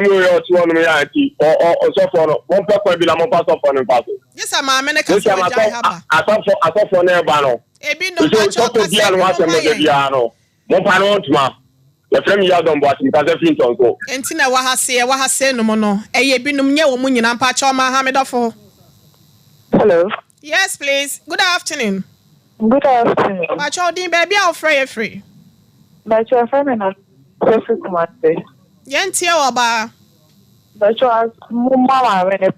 Mo yɛ ɔte hɔ nom yɛ a nti ɔ ɔ ɔsɔfoɔ no mompɛ kwan bi na momfa sɔfoɔ no mfa so. Gye sɛ maame no ka Sɛ sɛ wagyae ha ba. asɔfoɔ asɔfoɔ no ɛba no. Ebi nom Sɛ pakyɛw sɔfoɔ kasa biara no ebi nom asɛm ma bɛbɛ yɛn. biara no mompa ne ho ntoma. Yɛfrɛ me Yadom Boakye mekasa firi Ntɔnso. Nti na ɛwɔ ha se ɛwɔ ha sei nom no ɛyɛ ebinom nyɛ wɔn nyinaa mpakyɛw ma ha medɔfo. Hello. Yes please good afternoon. Good afternoon. Mpakyɛw din baabi a wofrɛ yɛ firi. Mpakyɛw yɛfrɛ me Nana firi Kumasi. Yɛntie wo ɔbaa. Mpakyɛw as mo ma maame no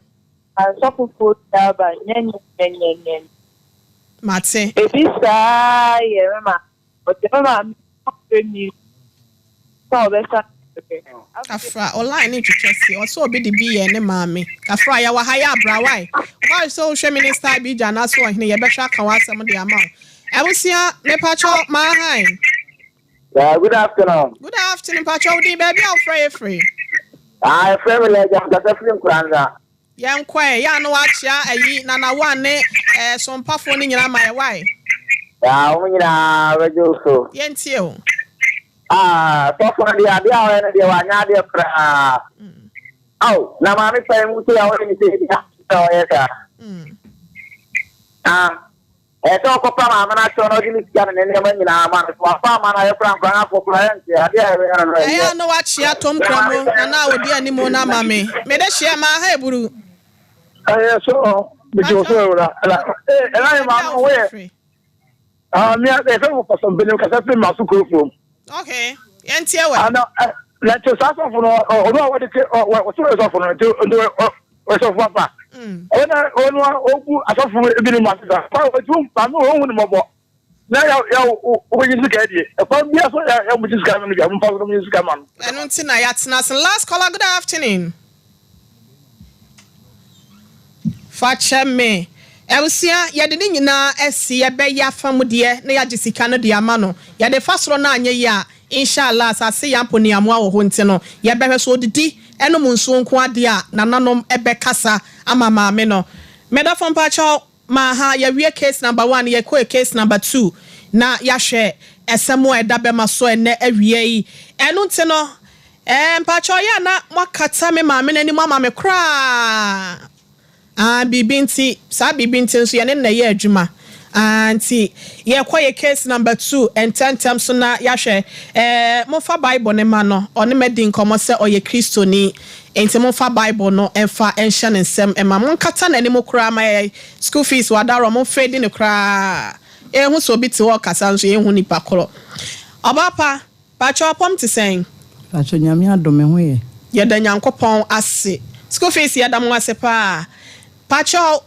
asɔfofoɔ bi aba nyɛnyɛnyɛnyɛnyɛ. Mate. Ebi saa yɛ me maame ɔde me maame kɔfrɛ me sɛ ɔbɛsa me yareɛ. Kafra, o line no ntwitwa si. Ɔsɛ obi de bi yɛ ne maame. Kafra, yɛwɔ ha yɛ abra wai. Woba sɛ wohwɛ minister Abijah anaasɛ ɔhene yɛbɛhwɛ aka w'asɛm de ama wo. Abusua, mepakyɛw, maa han. Yeah, good afternoon. Good afternoon, pakyɛw wo din baabi a wofrɛ yɛ firi. Ah, yɛfrɛ me Lɛgya, mekasa firi Nkoranza. Yɛnkɔ ɛ, yɛ a na wakyea ayi Nana One ne eh, Sompafoɔ no nyinaa ma yɛ wai. Yeah, wɔn nyinaa bɛgye wo so. Yɛntie o. Ah, sɔfo no deɛ adeɛ a ɔyɛ no deɛ wanyɛ adeɛ koraa. Ao, na maame pa mu sɛ ɔyɛ ne sɛ deɛ sɛ ɔyɛ saa. Ah, ɛsɛ sɛ ɔkɔpa maame no akyɛw na ɔde ne sika ne ne nneɛma nyinaa ma no. So wafa ama no ayɛ koraa nkora no afɔ koraa ɛnte adeɛ a ɛyɛ no no Ɛyɛ ɛnyɛ. a na wakyea Tom Kramo, Nana a ɔdi anim no ama me. Mede hyeɛ maa ha eburu. Ɛyɛ so megye wo so awura. Ɛna ɛna yɛ Baabi a maame wofrɛ woyɛ firi. ah me ɛfɛ mo pastor mpanyin kasa firi ma so kurofuom. Okay, yɛntie wɛ. Ana na nti saa sɔfo no ɔno a wɔde te wɔsɛ wɔyɛ sɔfo no nti nti ɔyɛ sɔfo papa. Ɔno ɔno a ɔbu asɔfo ebinom ase saa. Fa ɔtu maame wɔn hu ne mɔbɔ. Na yɛ yɛ wobɛgye sika adie. Ɛkwan bia so yɛ yɛ mo gye sika no bi a mo mfa so mo gye sika ma no. Ɛno nti na yɛatena ase. Last caller, good afternoon. Fa kyɛ me. Abusua, yɛde ne nyinaa asi, yɛbɛyɛ afa mu deɛ na yɛagye sika no de ama no. Yɛde fa soro no anyɛ yie a, Insha Allah, asase yɛ ampo ne amoa wɔ hɔ nti no, yɛbɛhwɛ. So odidi nom nsuo nko ara deɛ a, nananom bɛkasa ama maame no. Medɔfo mpakyɛw, ma ha yɛawie case number one, yɛkɔɛ case number two, na yɛahwɛ ɛsɛm a ɛda bɛma so ɛnnɛ awia yi. Ɛno nti no, ɛɛ mpakyɛw yɛ a na moakata me maame no anim ama me koraa. Aah biribi nti, saa biribi nti nso yɛne no na ɛyɛ adwuma. Aah nti yɛkɔ yɛ case number two ntɛmntɛm so na yɛahwɛ. Ɛɛ momfa Bible no mma no, ɔne me adi nkɔmmɔ sɛ ɔyɛ Kristoni. Nti momfa Bible no mfa nhyɛ ne nsam mma. Monkata n'anim koraa ma yɛ school fees wadaworo, momfeedi no koraa. Yɛnhu sɛ obi te hɔ rekasa nso yɛnhu nipa korɔ. Ɔbaa pa, Pakyɛw apɔm te sɛn? Pakyɛw Nyame adom me ho yɛ. Yɛda Nyankopɔn ase. School fees yɛda mo ase paa. Pakyɛw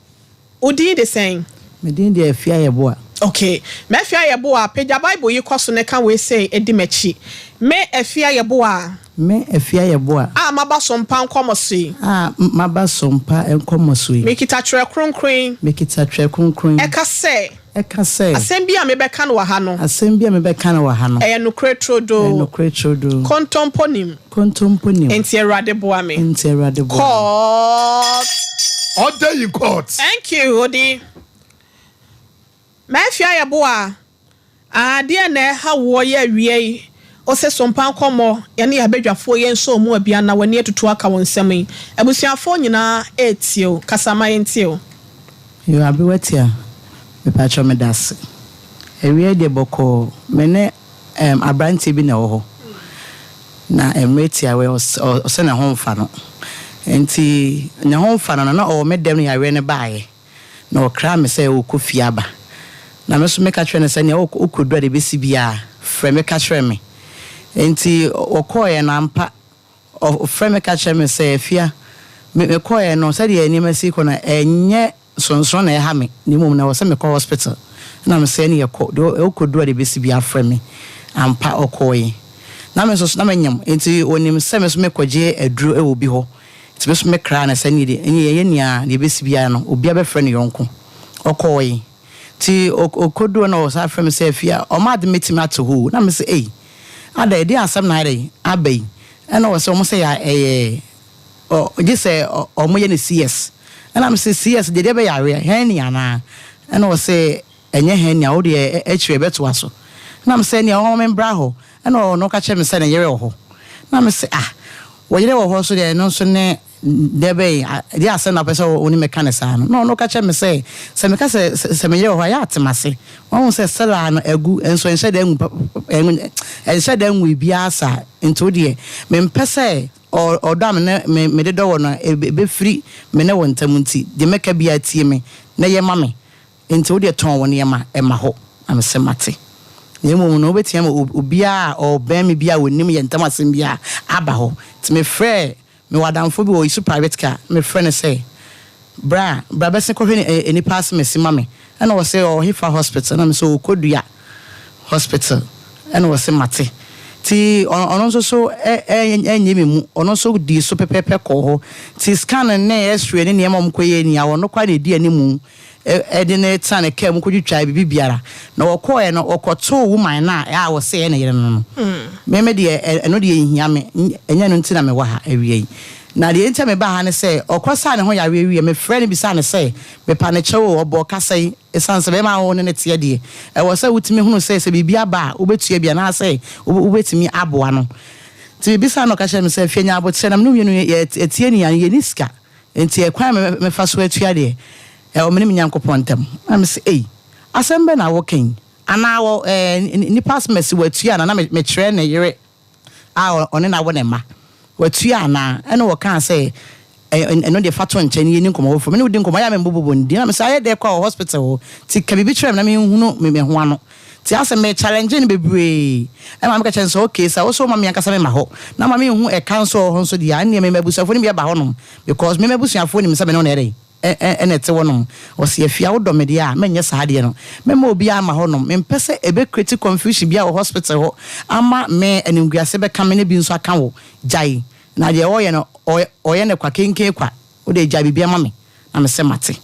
wo din de sɛn? Me din de Afia Yeboah. Ok. Me Afia Yeboah, pagya Bible yi kɔ so na ka wei sei di m'akyi. Me Afia Yeboah. Me Afia Yeboah. A maba so mpa nkɔmɔ so yi. A maba so mpa nkɔmɔ so yi. Mekita Twerɛ Kronkron yi. Mekita Twerɛ Kronkron yi. Ɛka sɛ. Ɛka sɛ. Asɛm bi a mebɛka no wɔ ha no. Asɛm bi a mebɛka no wɔ ha no. Ɛyɛ nokorɛ turodoo. Ɛyɛ nokorɛ turodoo. Kontompo nnim. Kontompo nnim. Enti Awurade boa me. Enti Awurade boa me. Court. Order in court. Thank you, Odi. Mafia Yeboah. Ah deɛn na ɛha woɔ yɛ awia yi ose sompa nkɔmmɔ yɛne yɛ abadwafoɔ yɛ nsɔ ɔmu abia na w'ani atutu aka wo nsɛm yi abusuafoɔ nyinaa retie wo kasa ma yɛntie wo. Yoo abewa tia mepakyɛw medase awia yi deɛ bɔkɔɔ me ne ɛɛm abranteɛ bi na ɛwɔ hɔ na mmerɛ tiawa yi ɔsɛ ne ho nfa no nti ne ho nfa no no na ɔwɔ me dɛm na yareɛ no baeɛ Na ɔkraa me sɛ ɔrekɔ fie aba. Na me nso meka kyerɛɛ no sɛ, Nea wokɔduru a deɛ ɛbɛsi biara, frɛ me ka kyerɛ me. Enti ɔkɔeɛ no, ampa, ɔfrɛɛ me ka kyerɛɛ me sɛ, Afia, me mekɔeɛ no, sɛdeɛ nneɛma si rekɔ no, ɛnyɛ nsonsono na ɛha me, na mmom na ɛwɔ sɛ mekɔ hospital. Ɛnna mese, Ɛnneɛ kɔ, deɛ wokɔduru a deɛ ɛbɛsi biara, frɛ me. Ampa, ɔkɔeɛ. Na me nso so, na menyem, enti ɔnim sɛ me nso merekɔgye aduro wɔ obi hɔ. Nti me nso me kraa no sɛ neɛ deɛ ɛneɛ yɛyɛ nea deɛ ɛbɛsi biara no obiara bɛfrɛ ne yɔnko. Ɔkɔɔe. Nti ɔkɔduu hɔ na ɔsan frɛ me sɛ Afia ɔma ade mɛtumi ate hɔ o. Na me sɛ ei adɛn ɛdeɛn asɛm na ayɛ dɛn aba yi. Ɛna ɔsɛ ɔmo sɛ yɛ ɛyɛ ɔ gye sɛ ɔmo yɛ no CS. Ɛna me sɛ CS deɛ deɛ bɛyɛ aweɛ hernia anaa? Ɛna ɔsɛ Ɛnyɛ hɛn nea, wo deɛ akyire ɛbɛtoa so. Na me sɛ, Nea ɔwɔ me mbra hɔ. Ɛna ɔno ka kyerɛɛ me sɛ ne yere wɔ hɔ. Na me se, ah, Wo yere wɔ hɔ nso deɛ, ɛno nso ne deɛ bɛn, deɛ asɛm na wopɛ sɛ wo ne me ka no saa no? Na ɔno ka kyerɛ me sɛ, sɛ meka sɛ sɛ me yere wɔ hɔ a, ɛyɛ a te m'ase. Wahu sɛ sɛlaa no agu, nso ɛnhyɛ da ngu ɛnhyɛ da nwui biara saa. Nti wo deɛ, mempɛ sɛ ɔdɔ a me ne me mede dɔ wɔ no ɛbɛfiri me ne wo ntam nti, deɛ mɛka biara tie me na yɛ ma me. Enti wo deɛ tɔn wo nneɛma ma hɔ. Na mese, Mate. Na mmom no, wobɛtumi ama obiara a ɔbɛn me biara a ɔnim yɛn ntam asɛm biara aba hɔ. Nti mefrɛɛ, mewɔ adamfo bi wɔ ɔyi private car, mefrɛ no sɛ, Bra, bra bɛsen kɔhwɛ nnipa asɛmasi ma me. Ɛna ɔse, ɔwɔ hefa hospital? Ɛna mese, ɔwɔ Kodua hospital. Ɛna ɔse, Mate. Nti ɔno nso so ɛnyɛ me mu, ɔno nso dii so pɛpɛɛpɛ kɔɔ hɔ. Nti scan ne x-ray ne nneɛma a wɔkɔyɛɛ nyinaa, ɔno koraa na ɛdi animu. de no tena ne kaa mu kɔtwitwaa biribi biara. Na wɔkɔeɛ no, wɔkɔtoo woman no a a wɔse ɛyɛ ne yere no no. Me me deɛ, ɛno deɛ ɛnhia me. Ɛnyɛ ɛno nti na mewɔ ha awia yi. Na deɛ nti a mebaa ha ne sɛ, ɔkɔsaa ne ho yareɛ wieɛ, mefrɛɛ no bisaa no sɛ, mepa no kyɛw o, ɔbɔɔ kasa yi, ɛsiane sɛ bɛrima a wo ne no teɛ deɛ, ɛwɔ sɛ wotumi hunu sɛ, sɛ biribi aba a, wobɛtua bi anaasɛ wobɛtumi aboa no. Nti mebisaa no na ɔka kyerɛɛ me sɛ, Afia nya aboterɛ na me ne wo mmienu yɛtie nea yɛnni sika. Enti ɛkwan a mɛfa so atua deɛ, ɛwɔ me ne me Nyankopɔn ntam. Na mese, Ei, asɛm bɛn na woreka yi? Anaa wɔ ɛɛ nnipa asɛm asi watua anaa? Na mekyerɛ ne yere a ɔne no awo ne mma. Watua anaa? Ɛnna ɔkaa sɛ, Ɛno deɛ fa to nkyɛn na yɛnni nkɔmmɔ foforɔ. Me ne wo di nkɔmmɔ, ɛyɛ a memmobobɔ ne din. Na mese, Ayɛ dɛ kɔ a wɔ hospital hɔ, nti ka biribi kyerɛ me na menhunu me ho ano. Nti asɛ me challenge no bebree ɛma meka kyerɛ no sɛ okay sɛ wo so woma me ankasa me ma hɔ na ma me nhu ɛka nso wɔ hɔ nso deɛ a ɛnneɛ me m'abusuafoɔ no bi aba hɔ nom because me m'abusuafoɔ nim sɛ me ne wo na ɛdɛn ɛna ɛte hɔ nom. Ɔse Afia wo dɔ me deɛ a mɛnyɛ saa adeɛ no mɛma obiara ama hɔ nom mempɛ sɛ ɛbɛ create confusion biara wɔ hospital hɔ ama me animguase bɛka me na bi nso aka wo gyae na deɛ ɔyɛ no ɔyɛ no kwa kenken kwa wo deɛ gyae biribiara ma me. Na me sɛ mate.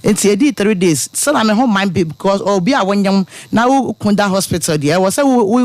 Nti edii 3 days sɛ na me ho man because obi a wonyem na wo kun da hospital deɛ ɛwɔ sɛ wo wo.